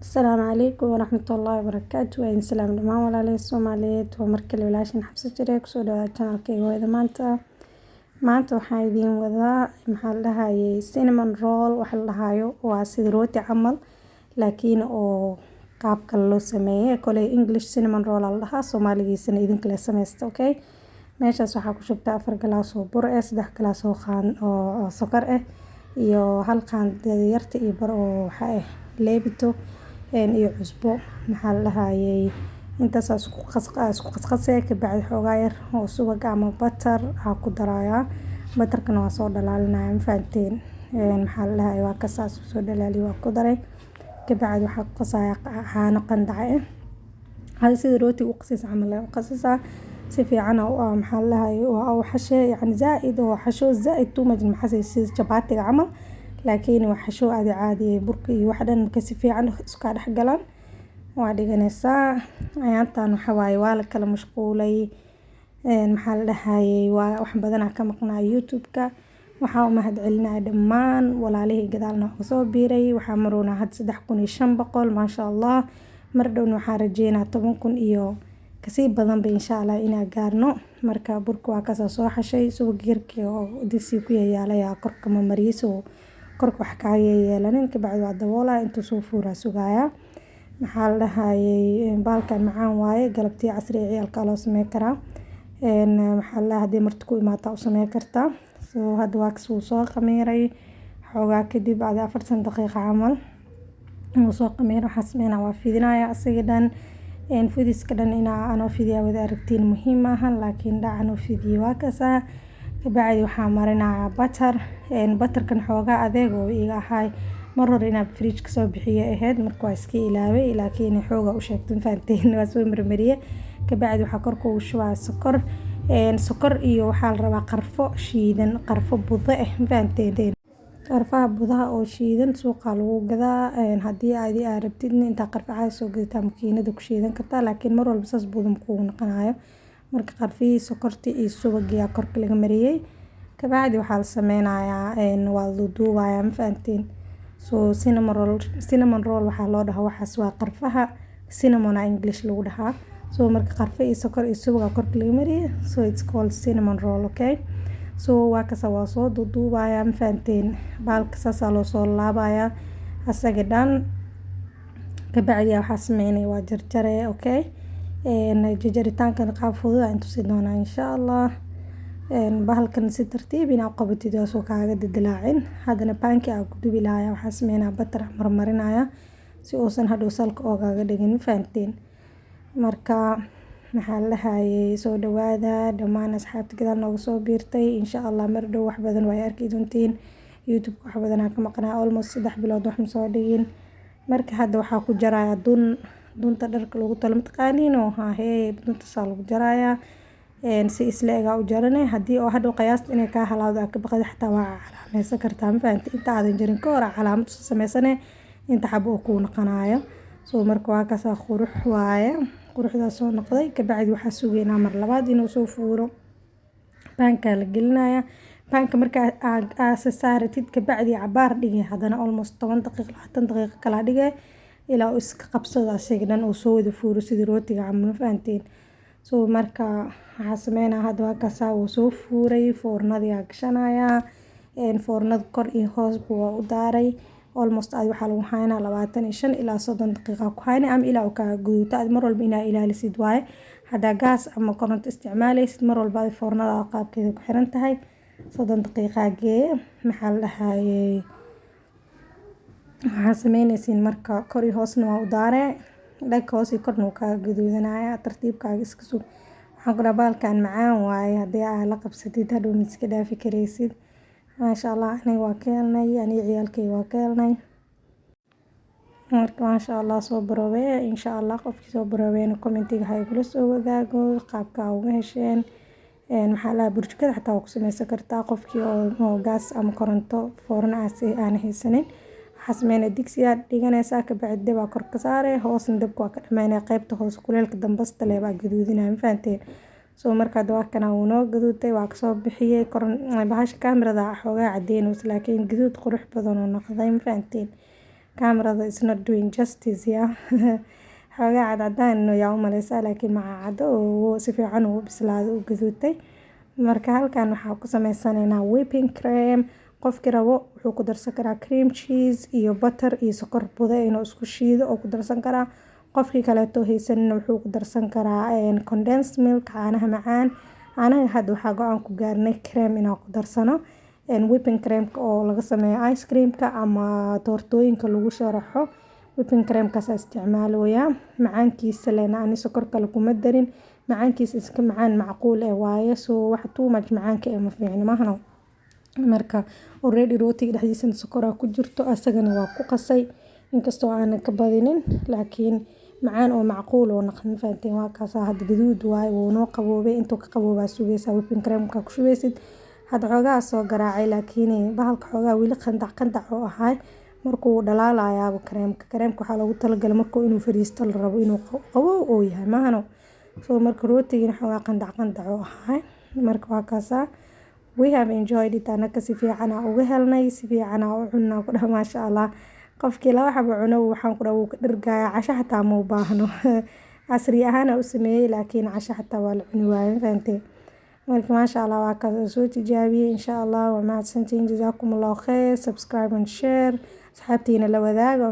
Asalaamu calaykum waraxmatullaahi wabarakaatu. Waa idin salaam dhammaan walaalihii Soomaaliyeed. Waa markale walaashin Xabsa Jire. Kusoo dhawaada channelkayga hooyada. Maanta waxaan idiin wadaa, maxaa la dhahayay, cinnamon roll. Waxa la dhahayo waa sida rooti camal, laakiin oo qaab kale loo sameeyay. Koley English cinnamon roll aa la dhahaa, Soomaaligiisana idinka le sameysta. Okay, meeshaas waxaa ku shubtaa 4 galaas oo bur ah, 3 galaas oo qaan oo sokor ah iyo hal qaando yarta iyo bar oo waxa ah leebito iyo cusbo. Maxaa la dhahayay, intaas isku qasqasee. Kabacdi xoogaa yar oo subag ama butter aa ku darayaa. Butterkana waa soo dhalaalinaya, ma fahanteen? Maxaa la dhahayay, waa kasaas, soo dhalaaliye, waa ku daray. Kabacdi waxaa ku qasayaa caano qandac ah. Hada sida rootiga u qasaysa camal u qasaysaa si fiican. Maxaa la dhahayay, waa u xashee, yacni zaaid oo xasho zaaid too much ma xasaysid sida jabaatiga camal, laakiin waa xasho caadi caadi. Burka iyo wax dhan marka si fiican isku dhex galaan, waa dhiganaysaa. Ayaantan waxa waaye waa la kala mashquulay. Maxaa la dhahayay, waa wax badanaa ka maqnaa YouTube-ka. Waxaa u mahad celinaya dhammaan walaalihii gadaal nooga soo biiray. Waxaa maroonaa had 3500, maasha Allah. Mar dhowna waxaan rajeynaa 10,000 iyo kasii badanba, insha Allah, inaan gaarno. Marka burka waa kasoo soo xashay. Subag yarkii oo digsiga ku yaalay ayaa korka marmariyay, so korka wax kaaga yeelanin. Kabacdi waa daboolaya, intuu soo fuuraa sugaaya. Maxaa la dhahayay, baalkan macaan waaye. Galabtii, casriga ciyaalka loo sameyn karaa. Maxaa la dhahay, haddii marti ku imaataa u sameyn kartaa. So hadda waa kas, wuu soo khamiiray xoogaa kadib, adi 40 daqiiqo camal wuu soo khamiiray. Waxaan sameynaa, waa fidinaya asiga dhan. Fidiska dhan inaa anoo fidiyaa wada aragtiin muhiim maahan, laakiin dhac anoo fidiyay waa kasaa. Kabacdi waxaa marinayaa butter. Butterkan xoogaa adeeg oo iga ahay, mar hore inaan fridge kasoo bixiyo ahayd, marka waa iska ilaaway, laakiin xoogaa u sheegtay, fahanteen? Waa soo marmariyay. Kabacdi waxaa korka ugu shubaa sokor. Sokor iyo waxaa la rabaa qarfo shiidan, qarfo budo ah, ma fahanteen? Qarfaha budaha oo shiidan suuqa lagu gadaa. Haddii adi aa rabtid intaa qarfa caadi soo gadataa, makiinada ku shiidan kartaa, laakiin mar walba saas budo ma kugu noqonayo. Marka qarfihii, sokortii iyo subagii aa korka laga mariyay. Kabacdi waxaa la sameynayaa, waa la duuduubayaa, ma fahanteen? So cinnamon roll, cinnamon roll waxaa loo dhahaa waxaas waa qarfaha, cinnamon aa English lagu dhahaa. So marka qarfa iyo sokor iyo subag aa korka laga mariyay, so it's called cinnamon roll, okay? So waa kasa, waa soo duuduubayaa, ma fahanteen? Baalka saasaa loo soo laabayaa asaga dhan. Kabacdi waxaa sameynaya, waa jarjare. Okay, jarjaritaankan qaab fudud aan tusi doonaa, insha Allah. Bahalkan si tartiib inaa u qabatid waa soo kaaga didilaacin. Haddana panki aa ku dubi lahaaya. Waxaa sameynaya, butter marmarinaya si uusan hadhow salka oogaga dhigin, ma fahanteen? Marka maxaa la dhahayay, soo dhawaada dhammaan asxaabta gadaal nooga soo biirtay. Insha Allah mar dhow wax badan waa arki doontiin. YouTube wax badan aa ka maqnaa, almost 3 bilood wax ma soo dhigin. Marka hadda waxaa ku jarayaa dun, dunta dharka lagu tolo, mataqaaniin oo hahee, duntaasaa lagu jarayaa. Si isla egaa u jarane. Haddii oo hadhow qiyaasta inay kaa halaawdo aa ka baqdi, xataa waa calaamaysan kartaa, ma fahanti? Inta aadan jarin ka hor aa calaamad u sameysane inta xabo oo kuu noqonayo. So marka waa kaasaa, qurux waaye, quruxdaas soo noqday. Kabacdi waxaa sugeynaa mar labaad inuu soo fuuro. Pankaa la gelinaya. Panka markaa aasa saaratid, kabacdi cabaar dhigay haddana, almost 10 daqiiq, 20 daqiiqo kala dhigay, ilaa uu iska qabsado asiga dhan, uu soo wada fuuro sidii rootiga camal, ma fahanteen? So marka waxaa sameynaa, hadda waa kaasaa, wuu soo fuuray. Foornadii aa gashanayaa. Foornada kor iyo hoosba waa u daaray. Almost adi waxaa lagu haynaa 25 ilaa 30 daqiiqa ku hayna, ama ilaa uu kaaga guduuto. Adi mar walba inaa ilaalisid waaye. Haddaa gaas ama koronto isticmaaleysid, mar walba adi foornada qaabkeeda ku xiran tahay. 30 daqiiqa geeye. Maxaa la dhahayay, waxaa sameyneysiin, marka kor iyo hoosna waa u daaree, dhanka hoos iyo korna wuu kaaga gaduudanaya. Tartiibkaaga iska sug. Waxaan ku dhaha, baalkan macaan waaye, haddii aa la qabsatid hadhow ma iska dhaafi kareysid. Maasha Allah, aniga waa ka helnay, aniga ciyaalkeyga waa ka helnay. Marka maasha Allah, soo baroobeeya, insha Allah. Qofkii soo baroobeeyana commentiga ha igula soo wadaago qaabka aa uga hesheen. Maxaa la burjikada xataa waa ku sameysan kartaa, qofkii oo gaas ama koronto foorno aan haysanin. Waxaa sameynaya, digsigaa dhiganaysaa, kabacdi dab aa kor ka saare, hoosna dabka waa ka dhameynaya. Qaybta hoose kuleelka dambasta leh baa gaduudinaya, ma fahanteen? So marka hadda waa kana, wuu noo gaduutay, waa kasoo bixiyey. Koron bahasha kaamirada xoogaa cadeynaysa, laakiin gaduud qurux badan oo noqday, ma fahanteen? Kamerada is not doing justice. Ya, xoogaa cadcadaan yaa u maleysaa, laakiin ma cadcado oo si fiican uu bislaaday, u gaduutay. Marka halkan waxaa ku sameysanaynaa whipping cream. Qofkii rabo wuxuu ku darsan karaa cream cheese iyo butter iyo sokor bude inuu isku shiido oo ku darsan karaa. Qofkii kaleeto haysanina wuxuu ku darsan karaa condensed milk, caanaha macaan. Anaga hadda waxaa go-aan ku gaarnay cream inaan ku darsano, whipping creamka oo laga sameeyo ice creamka ama toortooyinka lagu sharaxo. Whipping creamkaas isticmaaloyaa macaankiisa lena. Ani sokor kale kuma darin, macaankiisa iska macaan macquul eh waaye. So wax too much macaanka eh ma fiicno mahano. Marka already rootiga dhexdiisana sokoraa ku jirto, asagana waa ku qasay, inkastoo aanan ka badinin, laakiin macaan oo macquul oo noqon. Ma fahanteen? Waa kaasa, hadda gaduud waaye, wuu noo qaboobay. Intuu ka qaboobaa sugaysaa whipping creamka ku shubeysid. Hadda xoogaa soo garaacay, laakiin bahalka xoogaa weli qandac qandac oo ahay. Markuu dhalaalayaaba kareemka waxaa loogu talagalay markuu inuu fariisto la rabo inuu qabow oo yahay maahano. So marka rootigina xoogaa qandac qandac oo ahay. Marka waa kaasaa, we have enjoyed it. Anaka si fiican aa uga helnay, si fiican aa u cunnaa ku dhaha. Maasha Allah, qofkii laba xabo cuno waxaan ku dhaha wuu ka dhargayaa, casho xataa ma u baahno. Casri ahaan aa u sameeyey, laakiin casho xataa waa la cuni waayey. Ma fahantay? Marka maasha Allah, waa kaas, soo tijaabiyey. Insha Allah, waa mahadsantihiin. Jazaakum Allahu khayr. Subscribe and share, asxaabtiina la wadaaga.